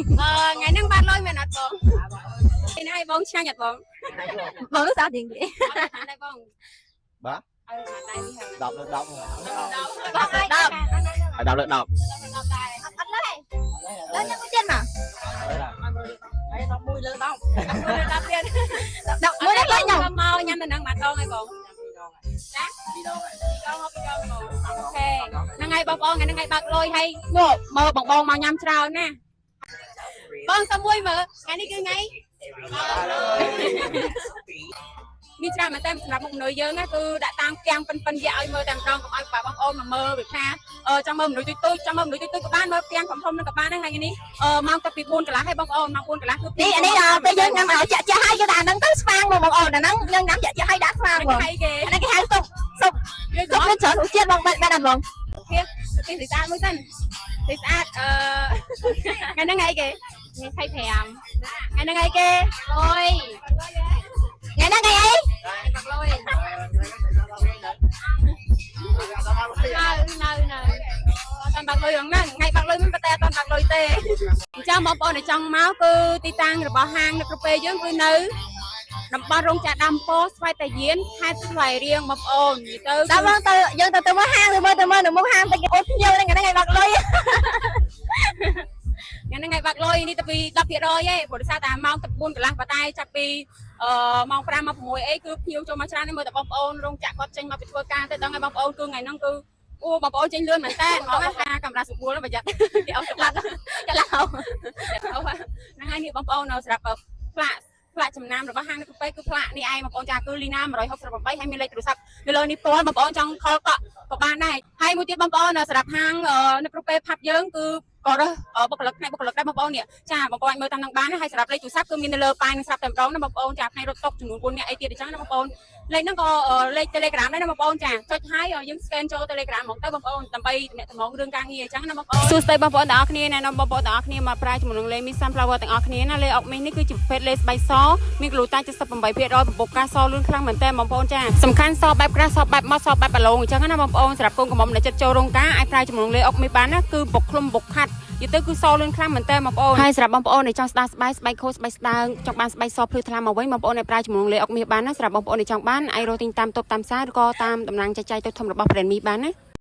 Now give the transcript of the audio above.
ថ្ងៃហ្នឹងបានលុយមែនអត់បងពេលណាឲ្យបងឆ្ងាញ់អត់បង បងនោះស្អាតជាងគេ អត់ដែរបង បាទ ឲ្យបានដែរនេះហើយ 10លើ10 បងឲ្យ 10 ឲ្យ10លើ10 10ដែរ អត់លើដល់ញ៉ាំមួយទៀតមក ហើយ11លើ10 10ទៀត 10មួយនេះលើញ៉ាំ មកញ៉ាំនៅហ្នឹងបានដងហើយបង ចាពីរដងហើយ ដងមកពីដងបង OK ហ្នឹងហើយបងប្អូនថ្ងៃហ្នឹងហើយបើកលុយហើយមកមើលបងបងមកញ៉ាំច្រើនណាបងសុំមួយមើលថ្ងៃនេះគឺថ្ងៃមានច្រើនមែនតើសម្រាប់មុខមនុស្សយើងណាគឺដាក់តាំងផ្ទាំងប៉ិនប៉ិនយកឲ្យមើលតែម្ដងកុំឲ្យបាក់បងប្អូនមកមើលវាថាអឺចង់មើលមនុស្សទូចទូចចង់មើលមនុស្សទូចទូចក៏បានមើលផ្ទាំងធំធំនឹងក៏បានដែរថ្ងៃនេះអឺម៉ោងទៅពី4កន្លះហើយបងប្អូនម៉ោង4កន្លះគឺ នេះអានេះដល់ពេលយើងញ៉ាំឲ្យចាក់ចាក់ហើយយើងដាក់អាហ្នឹងទៅស្វាងមកបងអូនអាហ្នឹងយើងញ៉ាំចាក់ចាក់ហើយដាក់ស្វាងបង ហើយគេ អាហ្នឹងគេហៅសុបសុប យើង សុបមានច្រើនរសជាតិបងបែបបែបអត់បង ទីស្អាតមួយសិនទីស្អាតអឺថ្ងៃហ្នឹងថ្ងៃគេ ថ្ងៃ25 ថ្ងៃហ្នឹងថ្ងៃគេ លុយ ថ្ងៃហ្នឹងថ្ងៃអី បាក់លុយនៅនៅនៅ អត់តាន់បាក់លុយហ្នឹងថ្ងៃបាក់លុយមិនប៉ុន្តែអត់តាន់បាក់លុយទេអញ្ចឹងបងប្អូនដែលចង់មកគឺទីតាំងរបស់ហាងនៅគ្រប់ពេលយើងគឺនៅតំបន់រោងចក្រដាំពោស្វ័យតាយានខេត្តស្វាយរៀងបងប្អូននិយាយទៅ ដល់បងទៅយើងទៅទៅមើលហាងទៅមើលទៅមើលនៅមុខហាងទៅគេអូនភ្ញៀវហ្នឹងថ្ងៃហ្នឹងថ្ងៃបាក់លុយ ថ្ងៃហ្នឹងថ្ងៃបាក់លុយនេះទៅពី10%ឯងព្រោះដោយសារតែម៉ោងទៅ4កន្លះប៉ុន្តែចាប់ពីអឺម៉ោង5ម៉ោង6អីគឺភ្ញៀវចូលមកច្រើនមើលតែបងប្អូនរោងចក្រគាត់ចេញមកពីធ្វើការទៅដឹងហើយបងប្អូនគឺថ្ងៃហ្នឹងគឺអូបងប្អូនចេញលឿនមែនតើហ្មងណាកាមេរ៉ាសម្បួលប្រយ័ត្នគេអស់សម្លាប់ កន្លះ ហ្នឹងហើយនេះបងប្អូនសម្រាប់ផ្លាកផ្លាកចំណាំរបស់ហាងនៅកាហ្វេគឺផ្លាកនេះឯងបងប្អូនចាគឺលីណា168ហើយមានលេខទូរស័ព្ទនៅលើនេះផ្ទាល់បងប្អូនចង់ខលកក់ក៏បានដែរហើយមួយទៀតបងប្អូនសម្រាប់ហាងនៅកាហ្វេផាប់យើងគឺក៏រើសបុគ្គលិកផ្នែកបុគ្គលិកដែរបងប្អូននេះចាបងប្អូនអាចមើលតាមនឹងបានហើយសម្រាប់លេខទូរស័ព្ទគឺមាននៅលើប៉ាយនឹងស្រាប់តែម្ដងណាបងប្អូនចាផ្នែករត់តុកចំនួន4នាក់អីទៀតអញ្ចឹងណាបងប្អូនលេខហ្នឹងក៏លេខ Telegram ដែរណាបងប្អូនចាចុចហើយយើង scan ចូល Telegram ហ្មងទៅបងប្អូនដើម្បីទំនាក់ទំនងរឿងការងារអញ្ចឹងណាបងប្អូនសួស្តីបងប្អូនទាំងអស់គ្នាណែនាំបងប្អូនទាំងអស់គ្នាមកប្រើជាមួយនឹងលេមី Sunflower ទាំងអស់គ្នាណាលេអុកមីសនេះគឺជាប្រភេទលេស្បៃសមានក្លូតា78%ពពុកការសលឿនខ្លាំងមែនតើបងប្អូនចាសំខាន់សបែបក្រាស់សបែបម៉ត់សបែបបាឡូងអញ្ចឹងណាបងប្អូនសម្រាប់កូនកំមុំដែលចិត្តចូលរោងការអាចប្រើជាមួយនឹងលេអុកមីសបានណាគឺបុកឃ្លុំបុកខាត់និយាយទៅគឺសលឿនខ្លាំងមែនតើបងប្អូនហើយសម្រាប់បងប្អូនដែលចង់ស្ដារស្បែកស្បែកខូចស្បែកស្ដើងចង់បានស្បែកសភ្លឺថ្លាមកវិញបងប្អូនអាចប្រើជាមួយនឹងលេអុកមាសបានណាសម្រាប់បងប្អូនដែលចង់បានអាចរកទិញតាមតូបតាមផ្សារឬក៏តាមតំណាងចែកចាយតូបធំរបស់ Brand មីបានណា។